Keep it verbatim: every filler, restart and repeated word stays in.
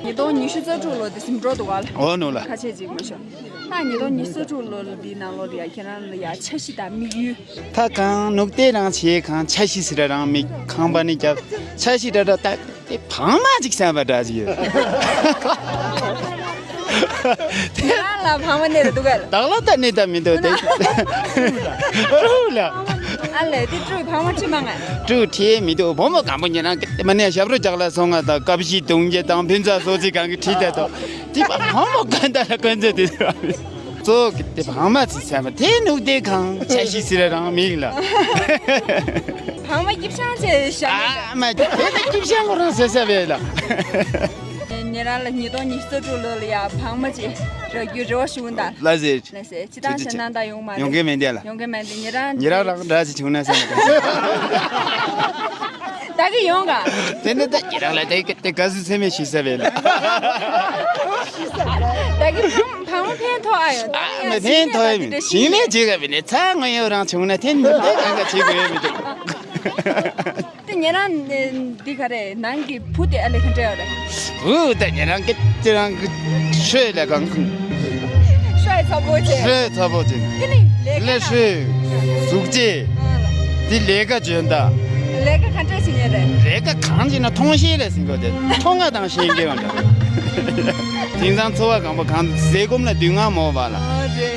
ཉིས་སྟོང་ཉི་ཤུ་རྩ་དྲུག་ལོ་དེ་ཟིན་འགྲོ་འདུག་ག་ལ། འོ་ནོ་ལ། ཁ་ཆེ་ཅིག་མ་ཤོ། ད་ཉིས་སྟོང་ཉི་ཤུ་རྩ་དྲུག་ལོ་འདིའི་ནང་ལོ་ལ་ཡ་ཁྱེད་རང་ལ་ཡ་འཆར་གཞི་དང་དམིགས་ཡུལ། ད་གང་ནུག་ཏེ་རང་བྱེད་གང་འཆར་གཞི་ཟེར་ར་རང་མི་ཁང་པ་ནི་རྒྱབ་འཆར་གཞི་འདྲ་འདྲ་ད་དེ་བག་མ་ཅིག་བསམ་པ་འདྲ་ཅིག་ཡོད། ང་ལ་བག་མ་ནི་རེད་འདུག་ག་ལ། དག་ལ་ད་ནི་ད་མི་འདུག་དེ། ཀྲུ་ལ། ཨ་ལས་དེ་ཀྲུ་བག་མ་ཅི་མང་ང་། ཀྲུ་ཁྲིད་མི་འདུག་བུ་མོ་གང་པོ་ཉེ་རང་མ་ནས་ཞབས་བྲོ་རྒྱག་ལ་སོང་ང་དང་སྐབས་ཤིག་དུང་རྒྱལ་དང་ཕུན་ཚོགས་སོགས་ཅིག་གང་གི་ཁྲིད་དེ་དང་དེ་བག་མ་གང་ད་ལ་གང་ཚེ་དེ། གཙོ་བོ་གི་དེ་བག་མ་ཚིག་ཚད་མ་དེ་ནུག་དེ་གང་འཆར་གཞི་ཟེར་རང་མིག་ལ། བག་མ་སྐྱིབ་ཤང་ཆེ་ཤ་ཨ་མ་དེ་དེ་སྐྱིབ་ཤང་ཁོ་རང་ཟེར་ས་བས་ལ། ཉེ་རང་ལ་ཉིས་སྟོང་ཉི་ཤུ་རྩ་དྲུག་ལོ་ལ་ཡ་བག་མ་ཅེ་རག་རྒྱུ་རེ་བ་ཞུ་གི་འདུག་ལ་ཟེར། ལ་ཟེར་ཅི་ཏང་ཅི་ཤ་ཅི་ནང་ད་ཡོང་མ་ཡོང་གི་མེད་འདི་ལ། ཡོང་གི་མེད་འདི་ཉེ་རང་ཉེ་རང་རང་འདྲ་ཅི་བྱུང་ན་ཟེར་ན། ད་གི་ཡོང་ག་དེ་ནི་ད་ཉེ་རང་ལ་དེ་དེ་ག་སུ་ཚེ་མེད་ཞུ་ས་བས་ལ། ད་གི་བག་མ་ཕན་ཐོགས་ཨ་ཡོད། ཨ་མི་ཕན་ཐོགས་ཡོད་མི་ཞིང་ལས་བྱེད་ག་བི་ནི་ཚ་ངོ་ཡོད་རང་བྱུང་ན་དེ་ནི་དེ་གང་ག་བྱེད་དགོས་ཡོད་མི་འདུག་དེ་ཉེ་རང་འདི་ག་རེ་ནང་གི་བུ་དེ་ཨ་ལེ་ག་འདྲ་ཡོད་རེད། བུ་དེ་ཉེ་རང་གི་དེ་རང་གི་ཤོད་ལས་གང་གི་ཤོད་ཚ་པོ་ཆེ། ཤོད་ཚ་པོ་ཆེ། དེ་ནི་ལས་ཀ་ལས་ཤོད་གཟུགས་ཅེ། དེ་ལས་ཀ་བྱོན་ད། ལས་ཀ་ག་འདྲ་བྱེད་ཉེ་རེད། ལས་ཀ་གང་བྱེད་ན་མཐོང་ཤེས་ལས་ཟིན་གོ་དེ་མཐོང་ང་དང་ཤེས་ཀྱི་ཡོང་ད། དེང་སང་འཚོ་བ་གང་པོ་གང་ཟས་སྐོམ་ལ་དུས་ངན་མོ་བ་ལ། ཨོ་རེད།